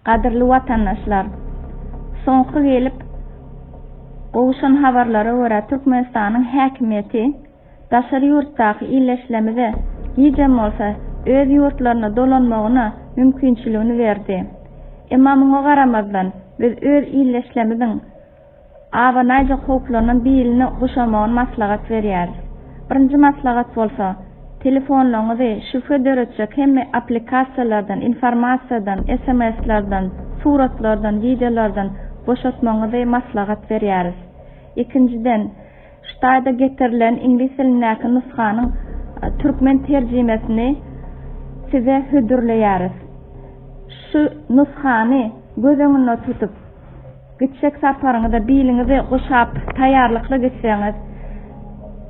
Gadyrly watandaşlar! Soňky gelip gowşan habarlara görä Türkmenistanyň häkimiýeti daşary ýurtdaky ildeşlerimize gijem bolsa öz ýurtlaryna dolanmagyna mümkinçiligini berdi. Emma muňa garamazdan biz öz ildeşlerimiziň Abanaýjak howplaryndan birini guşamagyny maslahat berýäris. Birinji maslahat bolsa, telefonlaryňyzy şübhe döretjek hemme applikasiýalardan, informasiýadan, SMS-lerden, suratlardan, wideolardan boşatmagyňyzy maslahat berýäris. Ikinjiden, şu taýda getirilen iňlis dilindäki nusganyň türkmen terjimesini size hödürleýäris. Şu nusgany göz öňünde tutup, Gitjek saparyňyza biliňizi guşap, taýýarlykly gitseňiz,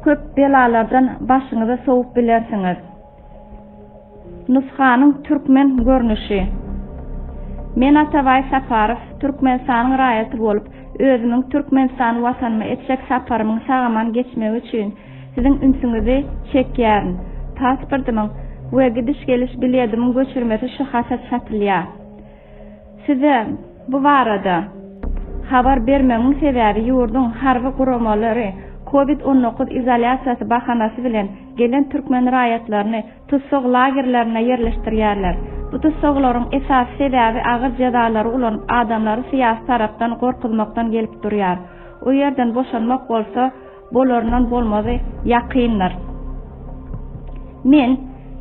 köp belalardan başyňyzy sowup bilersiňiz. Nusganyň türkmen görnüşi. Men Atabaý Saparow, Türkmenistanyň raýaty bolup, özümiň Türkmenistan Watanyma etjek saparymyň sag-aman geçmegi üçin siziň ünsüňizi çekýärin. Pasportymyň we gidiş-geliş biledimiň göçürmesi şu hata çatylýar. Size bu barada habar bermegiň sebäbi ýurduň harby guramalary Covid 19 izolýasiýasy bahanasy bilen gelen türkmen raýatlaryny tussag lagerlerine ýerleşdirýärler. Bu tussaglaryň esasy sebäbi agyr jezalary ulanyp adamlary syýasy tarapdan gorkuzmakdan gelip durýar. O ýerden boşanmak bolsa bolaryndan bolmazy ýakyndyr. Men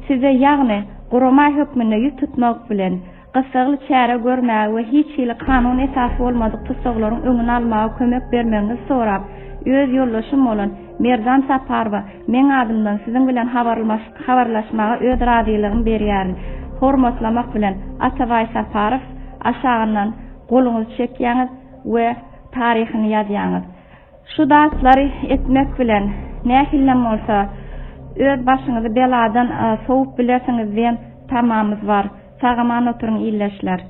Size ýagny gurama hökmünde ýüz tutmak bilen, gyssagly çäre görmäge we hiç hili kanun esasy bolmadyk tussaglaryň öňüni almaga kömek bermegiňizi sorap, öz ýoldaşym bolan Merdan Saparowa meň adymdan siziň bilen habarlaşmaga öz razylygymy berýärin. Hormatlamak bilen, Atabaý Saparow, aşagyndan goluňyzy çekýäňiz we taryhyny ýazýaňyz. Şu zatlary etmek bilen, nähillem bolsa, öz başyňyzy beladan sowup bilersiňiz diýen tamamyz bar. Sag-aman oturyň ildeşler!